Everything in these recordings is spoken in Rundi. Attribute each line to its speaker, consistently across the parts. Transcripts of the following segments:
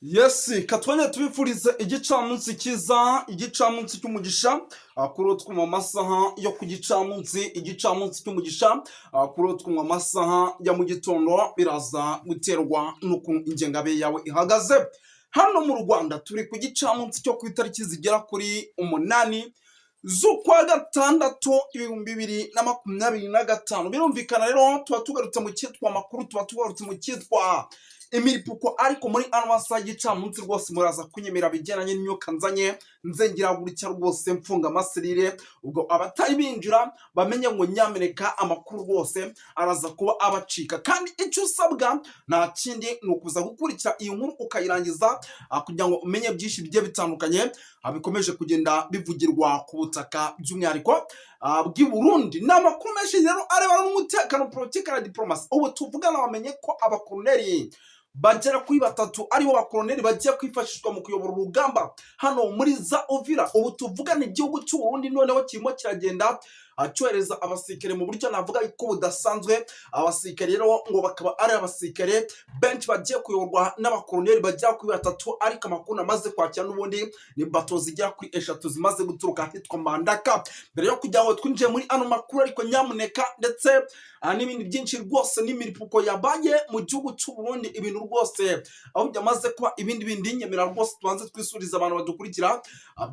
Speaker 1: Yes, katwanya tubifurize igicamunsi cyiza, igicamunsi cy'umugisha. Kuri utwo mu masaha yo ku gicamunsi, igicamunsi cy'umugisha, kuri utwo mu masaha ya mu gitondo, biraza guterwa n'ukuntu ingengabihe yawe ihagaze. Hano mu Rwanda turi ku gicamunsi cyo ku itariki zigera kuri 8 z'ukwa gatandatu 2025. Birumvikana rero tuba tugarutse mu cyitwa amakuru, tuba tugarutse mu cyitwa imiripuko, ariko muri ano masaha y'igicamunsi rwose muraza kunyemera bigendanye n'imyuka nzanye, nzengera gutya rwose mfunga amaserire. Ubwo abatari binjira bamenye ngo nyamuneka amakuru rwose araza kuba abacika, kandi icyo usabwa nta kindi ni ukuza gukurikira iyi nkuru ukayirangiza, kugira ngo umenye byinshi bigiye bitandukanye bikomeje kugenda bivugirwa ku butaka, by'umwihariko bw'i Burundi. Ni amakuru menshi rero arebana n'umutekano, politiki na diplomasi. Ubu tuvugana bamenye ko abakoloneli bagera kuri batatu aribo bakoloneli bagiye kwifashishwa mu kuyobora urugamba hano muri za Uvira. Ubu tuvugana igihugu cy'u Burundi noneho kirimo kiragenda cyohereza abasirikare mu buryo navuga ko budasanzwe. Abasirikare rero ngo bakaba ari abasirikare benshi bagiye kuyoborwa n'abakoloneli bagera kuri batatu, ariko amakuru namaze kwakira n'ubundi ni bato zigera kuri eshatu zimaze guturuka ahitwa Mbandaka. Mbere yo kugira ngo twinjiye muri ano makuru ariko nyamuneka, ndetse n'ibindi byinshi rwose n'imiripuko yabaye mu gihugu cy'u Burundi, ibintu rwose aho byamaze kuba ibindi bindi, nyemera rwose tubanze twisuriza abantu badukurikira,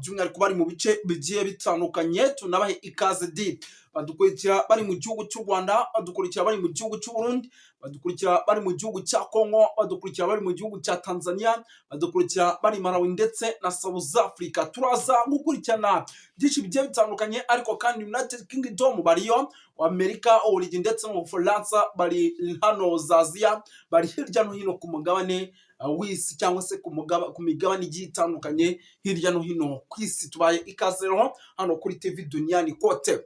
Speaker 1: by'umwihariko bari mu bice bigiye bitandukanye. Tunabahe ikaze di badukurikira bari mu gihugu cy'u Rwanda, badukurikira bari mu gihugu cy'u Burundi, badukurikira bari mu gihugu cya Congo, badukurikira bari mu gihugu cya Tanzania, badukurikira bari Malawi ndetse na South Africa. Turaza gukurikirana byinshi bigiye bitandukanye, ariko kandi United Kingdom bariyo, Amerika, Ububiligi ndetse n'Ubufaransa bari hano za Aziya, bari hirya no hino ku mugabane w'isi cyangwa se ku migabane igiye itandukanye hirya no hino ku isi. Tubaye ikaze rero hano kuri TV Duniani Kote.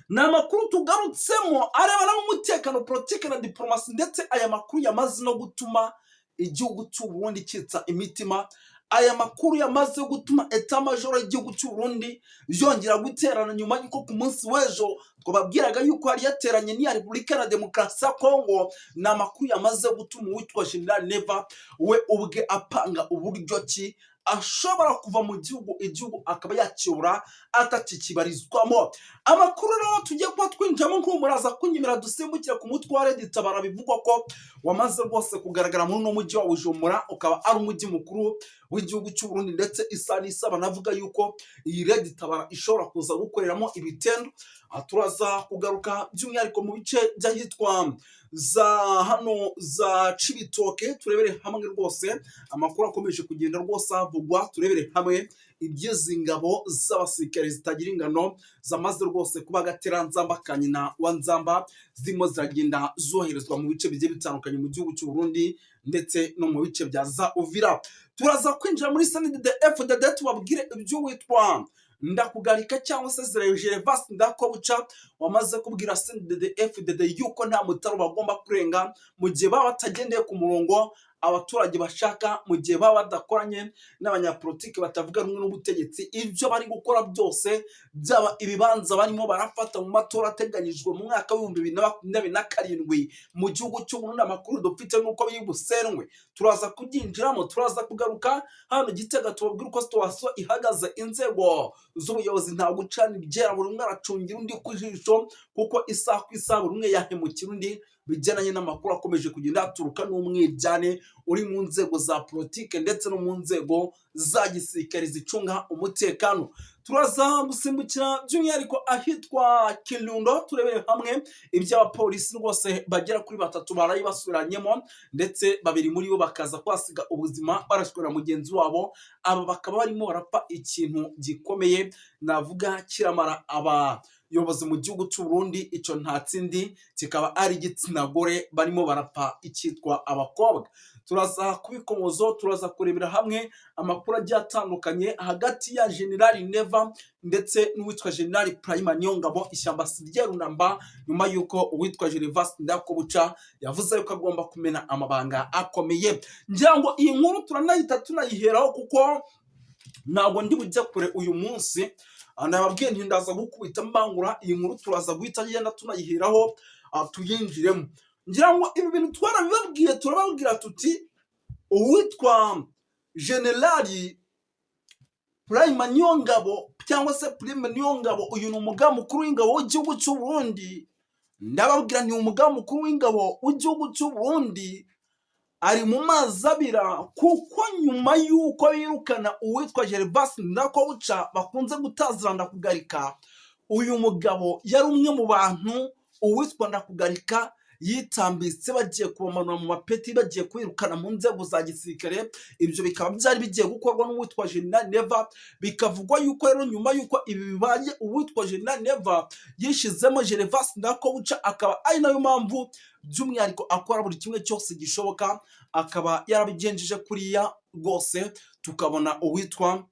Speaker 1: Ni amakuru tugarutsemo arebana n'umutekano, politiki na diplomasi, ndetse aya makuru yamaze no gutuma igihugu cy'u Burundi cyitsa imitima. Aya makuru yamaze gutuma état-major y'igihugu cy'u Burundi yongera guterana, nyuma y'uko ku munsi w'ejo twababwiraga yuko yari yateranye n'iya Repubulika ya Demokarasi ya Kongo. Ni amakuru yamaze gutuma uwitwa General Neva we ubwe apanga uburyo ki ashobora kuva mu gihugu, igihugu akaba yakiyobora atakikibarizwamo. Amakuru rero tugiye kuba twinjiramo, nk'ubu muraza kunyemera dusimbukire ku mutwe wa Red Tabara, bivugwa ko wamaze rwose kugaragara muri uno mujyi wa Bujumbura, ukaba ari umujyi mukuru w'igihugu cy'u Burundi, ndetse isa n'isa banavuga yuko iyi Red Tabara ishobora kuza gukoreramo ibitendo. Aha turaza kugaruka by'umwihariko mu bice by'ahitwa za hano za Cibitoke, turebere hamwe rwose amakuru akomeje kugenda rwose avugwa, turebere hamwe iby'izi ngabo z'abasirikare zitagira ingano zamaze rwose kuba agateranzamba ka nyina wa nzamba, zirimo ziragenda zoherezwa mu bice bigiye bitandukanye mu gihugu cy'u Burundi ndetse no mu bice bya za Uvira. Turaza kwinjira muri CNDD FDD, tubabwire ibyo witwa Ndakugarika cyangwa se Gervas Ndakobuca wamaze kubwira CNDD FDD yuko nta mutaro bagomba kurenga mu gihe baba batagendeye ku murongo abaturage bashaka, mu gihe baba badakoranye n'abanyapolitiki batavuga rumwe n'ubutegetsi. Ibyo bari gukora byose, byaba ibibanza barimo barafata mu matora ateganyijwe mu mwaka w'2027 mu gihugu cy'u Burundi, amakuru dufite nuko biri busenwe. Turaza kubyinjiramo. Turaza kugaruka hano Gitega, tubabwire uko situation ihagaze. Inzego z'ubuyobozi nta gucana iryera, buri umwe aracungira undi ku jisho, kuko isaha ku isaha buri umwe yahemukira undi, bigendanye n'amakuru akomeje kugenda haturuka n'umwiryane uri mu nzego za politike ndetse no mu nzego za gisirikare zicunga umutekano. Turaza gusimbukira by'umwihariko ahitwa Kirundo, turebere hamwe iby'abapolisi rwose bagera kuri batatu baraye basubiranyemo, ndetse babiri muri bo bakaza kuhasiga ubuzima barashwe na mugenzi wabo. Aba bakaba barimo barapfa ikintu gikomeye navuga kiramara abayobozi mu gihugu cy'u Burundi. Icyo nta kindi, kikaba ari igitsina gore barimo barapfa, icyitwa abakobwa. Turaza kubikomozo. Turaza kurebera hamwe amakuru agiye atandukanye hagati ya General Neva ndetse n'uwitwa General Prime Niyongabo. Ishyamba si ryerunamba, nyuma y'uko uwitwa Gervas Ndakobuca yavuze yuko agomba kumena amabanga akomeye. Ngira ngo iyi nkuru turanahita tunayiheraho, kuko ntabwo ndi bujye kure uyu munsi. Nababwiye nti ndaza gukubita mbangura iyi nkuru, turaza guhita yenda tunayiheraho, tuyinjiremo. Ngira ngo ibi bintu twarabibabwiye, turababwira tuti Uwitwa Generali Prime Niyongabo cyangwa se Prime Niyongabo, uyu ni umugaba mukuru w'ingabo w'igihugu cy'u Burundi. Ndababwira ni umugaba mukuru w'ingabo w'igihugu cy'u Burundi ari mu mazi abira, kuko nyuma y'uko birukana uwitwa Gervas Ndirakobuca bakunze gutazira Ndakugarika, uyu mugabo yari umwe mu bantu uwitwa Ndakugarika yitambitse bagiye kubamanura mu mapeti, bagiye kwirukana mu nzego za gisirikare. Ibyo bikaba byari bigiye gukorwa n'uwitwa General Neva. Bikavugwa yuko rero nyuma y'uko ibi bibaye, uwitwa General Neva yishizemo Gervas Ndirakobuca, akaba ari nayo mpamvu by'umwihariko akora buri kimwe cyose gishoboka, akaba yarabigenjeje kuriya rwose, tukabona uwitwa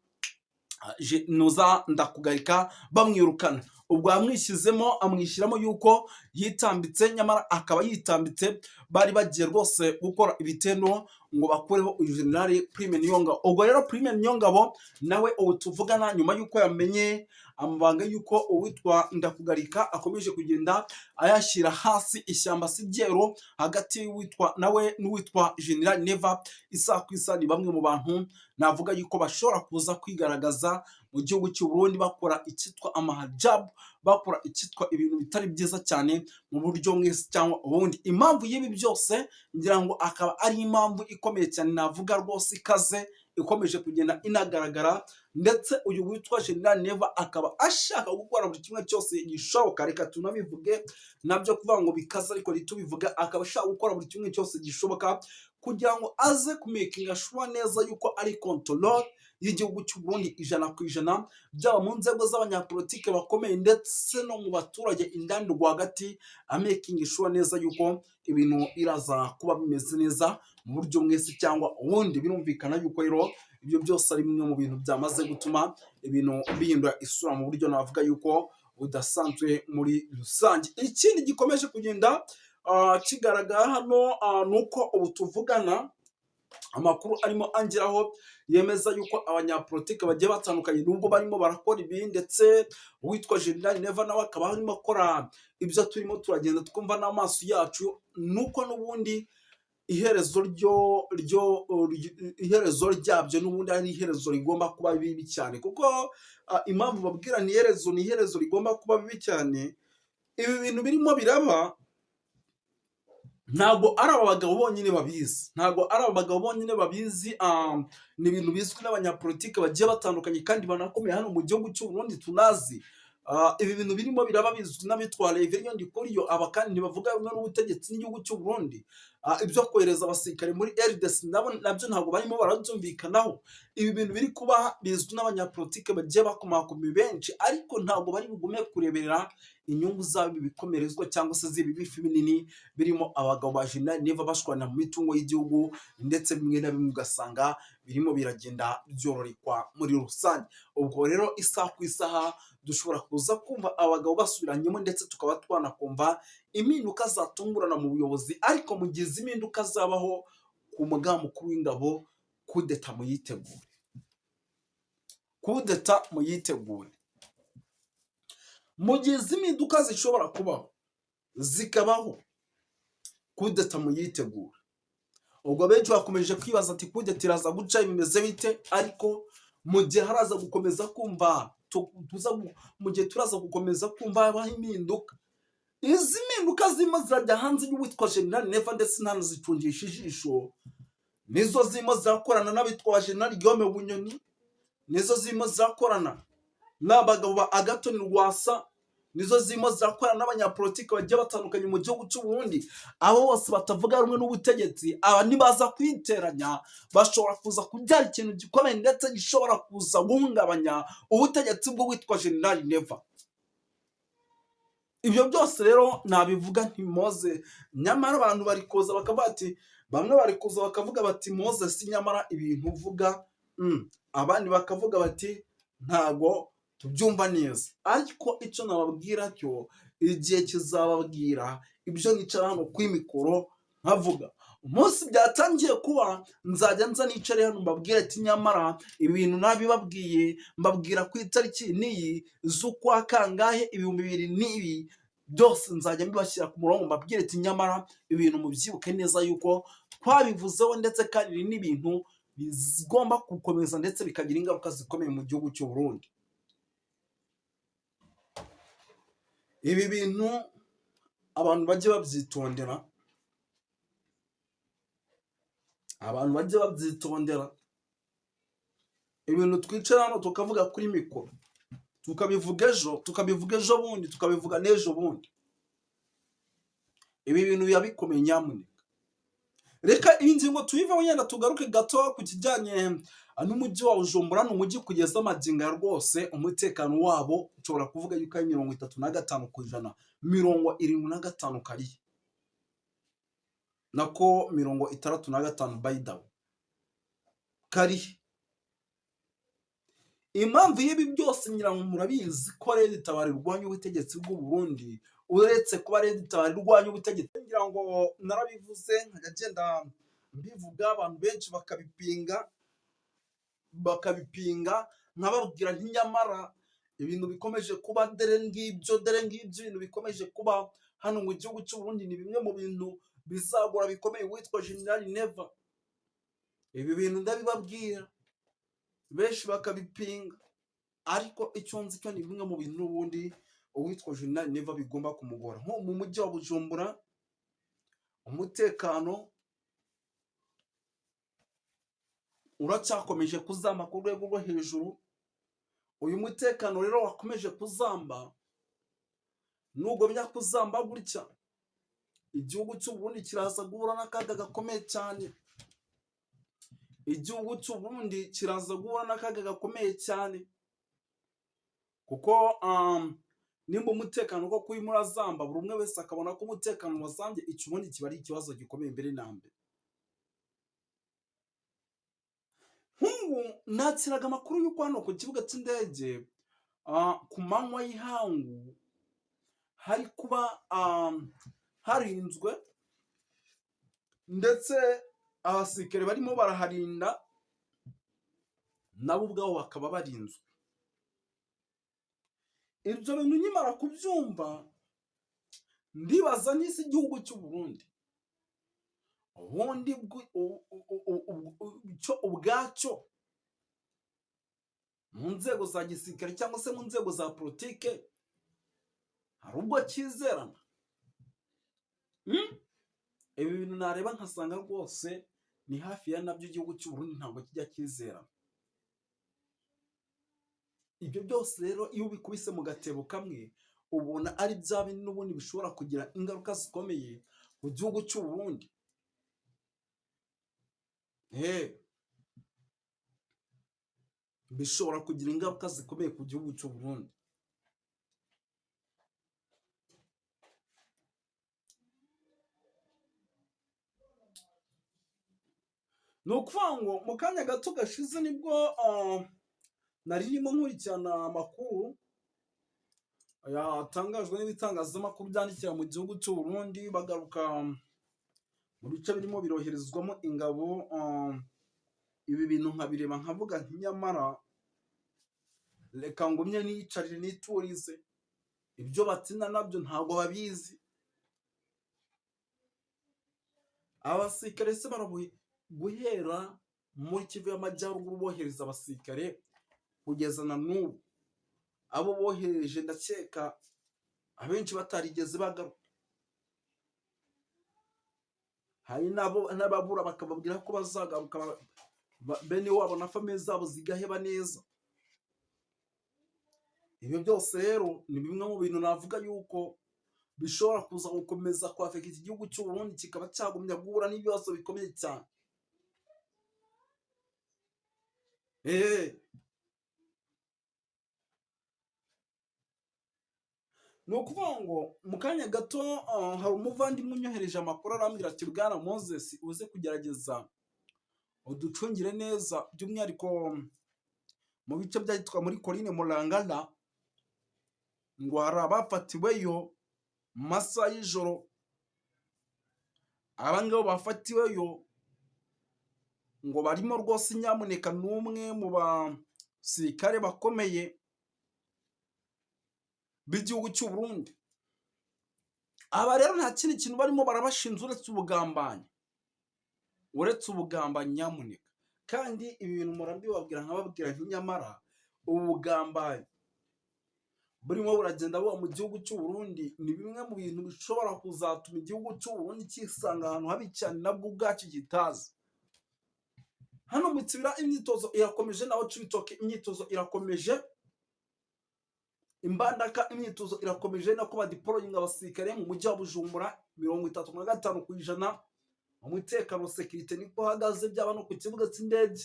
Speaker 1: Nuza Ndakugarika bamwirukana. Ubwo yamwishyizemo, amwishyiramo yuko yitambitse, nyamara akaba yitambitse bari bagiye rwose gukora ibitendo ngo bakureho uyu Generali Prime Niyongabo. Ubwo rero Prime Niyongabo nawe ubu tuvugana, nyuma y'uko yamenye amabanga y'uko uwitwa Ndakugarika akomeje kugenda ayashyira hasi, ishyamba si ryeru hagati y'uwitwa nawe n'uwitwa General Neva. Isaha ku isaha ni bamwe mu bantu navuga yuko bashobora kuza kwigaragaza mu gihugu cy'u Burundi, bakora icyitwa amahajabu, bakora icyitwa ibintu bitari byiza cyane mu buryo mwese cyangwa ubundi. Impamvu y'ibi byose ngira ngo akaba ari impamvu ikomeye cyane, navuga rwose ikaze, ikomeje kugenda inagaragara. Ndetse uyu witwa General Neva akaba ashaka gukora buri kimwe cyose gishoboka. Reka tunabivuge nabyo kuvuga ngo bikaze, ariko ntitubivuge. Akaba ashaka gukora buri kimwe cyose gishoboka kugira ngo aze kumakinga sure neza yuko ari control y'igihugu cy'u Burundi 100%, byaba mu nzego z'abanyapolitike bakomeye ndetse no mu baturage indani rwagati, amakinga sure neza yuko ibintu biraza kuba bimeze neza mu buryo mwese cyangwa ubundi. Birumvikana yuko rero ibyo byose ari bimwe mu bintu byamaze gutuma ibintu bihindura isura mu buryo navuga yuko budasanzwe muri rusange. Ikindi gikomeje kugenda kigaragara hano ni uko ubu tuvugana amakuru arimo angeraho yemeza yuko abanyapolitike bagiye batandukanye, nubwo barimo barakora ibi, ndetse uwitwa General Neva nawe akaba arimo akora ibyo turimo turagenda twumva n'amaso yacu, nuko n'ubundi iherezo ryabyo n'ubundi ari iherezo rigomba kuba bibi cyane. Kuko impamvu babwira ni iherezo rigomba kuba bibi cyane, ibi bintu birimo biraba ntabwo ari aba bagabo bonyine babizi, ntabwo ari aba bagabo bonyine babizi. Ni ibintu bizwi n'abanyapolitike bagiye batandukanye kandi banakomeye hano mu gihugu cy'u Burundi tunazi. Ibi bintu birimo biraba bizwi n'abitwa Reverien Ndikuriyo, aba kandi ntibavuga rumwe n'ubutegetsi n'igihugu cy'u Burundi. Ibyo kohereza abasirikare muri RDC nabo nabyo ntabwo barimo barabyumvikanaho. Ibi bintu biri kuba bizwi n'abanyapolitike bagiye bakomakomeye benshi, ariko ntabwo bari bugume kureberera inyungu zabo ibikomerezwa cyangwa se z'ibi bifi binini birimo abagabo ba General Neva bashwana mu mitungo y'igihugu, ndetse bimwe na bimwe ugasanga birimo biragenda byororikwa muri rusange. Ubwo rero isaha ku isaha dushobora kuza kumva abagabo basubiranyemo, ndetse tukaba twanakumva impinduka zatungurana mu buyobozi. Ariko mu gihe izi mpinduka zabaho ku mugaba mukuru w'ingabo, kudeta muyitegure, kudeta muyitegure. Mu gihe izi mpinduka zishobora kubaho zikabaho, kudeta muyitegure. Ubwo benshi bakomeje kwibaza ati: "Kudeta iraza guca bimeze bite?" Ariko mu gihe haraza gukomeza kumva mu gihe turaza gukomeza kumva habaho impinduka, izi mpinduka zirimo zirajya hanze y'uwitwa General Neva ndetse ntanazicungisha ijisho, nizo zirimo zirakorana n'abitwa General Guillaume Bunyoni, nizo zirimo zirakorana n'abagabo ba Agathon Rwasa, nizo zirimo zirakorana n'abanyapolitiki bagiye batandukanye mu gihugu cy'u Burundi, abo bose batavuga rumwe n'ubutegetsi. Aba nibaza kwiteranya bashobora kuza kubyara ikintu gikomeye, ndetse gishobora kuza guhungabanya ubutegetsi bw'uwitwa General Neva. Ibyo byose rero nabivuga nti Moze, nyamara abantu bari kuza bakavuga ati, bamwe bari kuza bakavuga bati: "Moses, nyamara ibintu uvuga," abandi bakavuga bati: "Ntago tubyumva neza." Ariko icyo nababwira cyo, igihe kizababwira ibyo nicara hano kuri mikoro nkavuga. Umunsi byatangiye kuba, nzajya nza nicare hano mbabwire ati: "Nyamara ibintu nabibabwiye, mbabwira ku itariki n'iyi z'ukwa kangahe 2000 n'ibi byose." Nzajya mbibashyira ku murongo, mbabwire ati: "Nyamara ibintu mubyibuke neza yuko Twabivuzeho, ndetse kandi n'ibintu bigomba gukomeza ndetse bikagira ingaruka zikomeye mu gihugu cy'u Burundi. Ibi bintu abantu bajye babyitondera, abantu bajye babyitondera. Ibintu twicara hano tukavuga kuri mikoro, tukabivuga ejo, tukabivuga ejo bundi, tukabivuga n'ejo bundi, ibi bintu biba bikomeye. Nyamuneka reka iyi ngingo tuyiveho, yenda tugaruke gato ku kijyanye n'umujyi wa Bujumbura. Ni umujyi kugeza amagingo aya rwose umutekano wabo ushobora kuvuga yuko ari 35%, 75 kariya nako 65 bayidawe karihe. Impamvu y'ibi byose ngira ngo murabizi ko Red Tabara irwanya ubutegetsi bw'u Burundi. Uretse kuba Red Tabara irwanya ubutegetsi, ngira ngo narabivuze, nkajya ngenda mbivuga, abantu benshi bakabipinga, nkababwira nti nyamara ibintu bikomeje kuba, dore ngibyo, dore ngibyo, ibintu bikomeje kuba hano mu gihugu cy'u Burundi ni bimwe mu bintu bizagora bikomeye witwa General Neva. Ibi bintu ndabibabwira, benshi bakabipinga, ariko icyo nzi cyo ni bimwe mu bintu n'ubundi uwitwa General Neva bigomba kumugora. Nko mu mujyi wa Bujumbura umutekano uracyakomeje kuzamba ku rwego rwo hejuru. Uyu mutekano rero wakomeje kuzamba, nugomya kuzamba gutya, igihugu cy'u Burundi kiraza guhura n'akaga gakomeye cyane. Igihugu cy'u Burundi kiraza guhura n'akaga gakomeye cyane, kuko nimba umutekano koko urimo urazamba, buri umwe wese akabona ko umutekano wazambye, icyo ubundi kiba ari ikibazo gikomeye mbere na mbere. Nk'ubu nakiraga amakuru y'uko hano ku kibuga cy'indege ku manywa y'ihangu hari kuba harinzwe, ndetse abasirikare barimo baraharinda nabo ubwabo bakaba barinzwe. Ibyo bintu nkimara kubyumva ndibaza n'isi igihugu cy'u Burundi ubundi cyo ubwacyo mu nzego za gisirikare cyangwa se mu nzego za politike hari ubwo cyizerana. Ibi bintu nareba nkasanga rwose ni hafi ya nabyo, igihugu cy'u Burundi ntabwo kijya cyizerana. Ibyo byose rero iyo ubikubise mu gatebo kamwe, ubona ari bya bindi n'ubundi bishobora kugira ingaruka zikomeye mu gihugu cy'u Burundi. Bishobora kugira ingaruka zikomeye ku gihugu cy'u Burundi. Ni ukuvuga ngo mu kanya gato gashize nibwo nari ndimo nkurikirana amakuru yatangajwe n'ibitangazamakuru byandikira mu gihugu cy'u Burundi, bagaruka mu bice birimo biroherezwamo ingabo. Ibi bintu nkabireba nkavuga nti nyamara reka ngumye niyicarire niturize, ibyo batina nabyo ntabwo babizi. Abasirikare se barabuye guhera muri Kivu y'Amajyaruguru bohereza abasirikare kugeza na n'ubu, abo bohereje ndakeka abenshi batarigeze bagaruka. Hari n'ababura bakababwira ko bazagaruka, bene wabo na famille zabo zigaheba neza. Ibyo byose rero ni bimwe mu bintu navuga yuko bishobora kuza gukomeza kwafeka iki gihugu cy'u Burundi, kikaba cyagumya guhura n'ibibazo bikomeye cyane. Ni ukuvuga ngo mu kanya gato hari umuvandimwe unyohereje amakuru, arambwira ati bwana Moses, uze kugerageza uducungire neza, by'umwihariko mu bice byahitwa muri Colline Murangana, ngo hari abafatiweyo mu masaha y'ijoro. Aba ngabo bafatiweyo ngo barimo rwose nyamuneka n'umwe mu basirikare bakomeye b'igihugu cy'u Burundi. Aba rero nta kindi kintu barimo barabashinja uretse ubugambanyi. Uretse ubugambanyi nyamuneka. Kandi ibi bintu murabibabwira nkababwira nti nyamara ubu bugambanyi burimo buragenda buba mu gihugu cy'u Burundi ni bimwe mu bintu bishobora kuzatuma igihugu cy'u Burundi cyisanga ahantu habi cyane nabwo ubwacyo kitazi. Hano mu Kibira imyitozo irakomeje, naho Cibitoke imyitozo irakomeje, Imbandaka imyitozo irakomeje, nako badeployinga abasirikare mu mujyi wa Bujumbura 35%. Umutekano, sécurité niko uhagaze, byaba no ku kibuga cy'indege.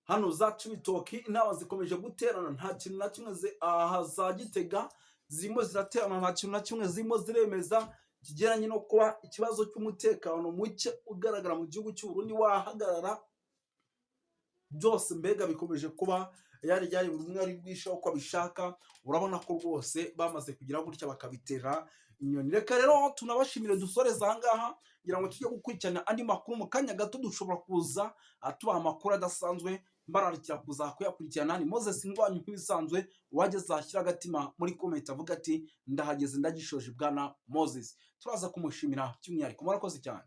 Speaker 1: Hano za Cibitoki inama zikomeje guterana, nta kintu na kimwe aha za Gitega zirimo ziraterana, nta kintu na kimwe zirimo ziremeza kigeranye no kuba ikibazo cy'umutekano muke ugaragara mu gihugu cy'u Burundi wahagarara. Byose mbega bikomeje kuba yari yari, buri umwe ari bwishe uko abishaka. Urabona ko rwose bamaze kugira gutya bakabitera inyoni. Reka rero tunabashimire, dusoreze aha ngaha kugira ngo tujye gukurikirana andi makuru mu kanya gato. Dushobora kuza tubaha amakuru adasanzwe, mbararikira kuza kuyakurikirana. Ni Moses Ngwanyu nk'ibisanzwe. Uwageze ashyira agatima muri comment avuga ati: "Ndahageze, ndagishoje, bwana Moses." Turaza kumushimira by'umwihariko. Murakoze cyane.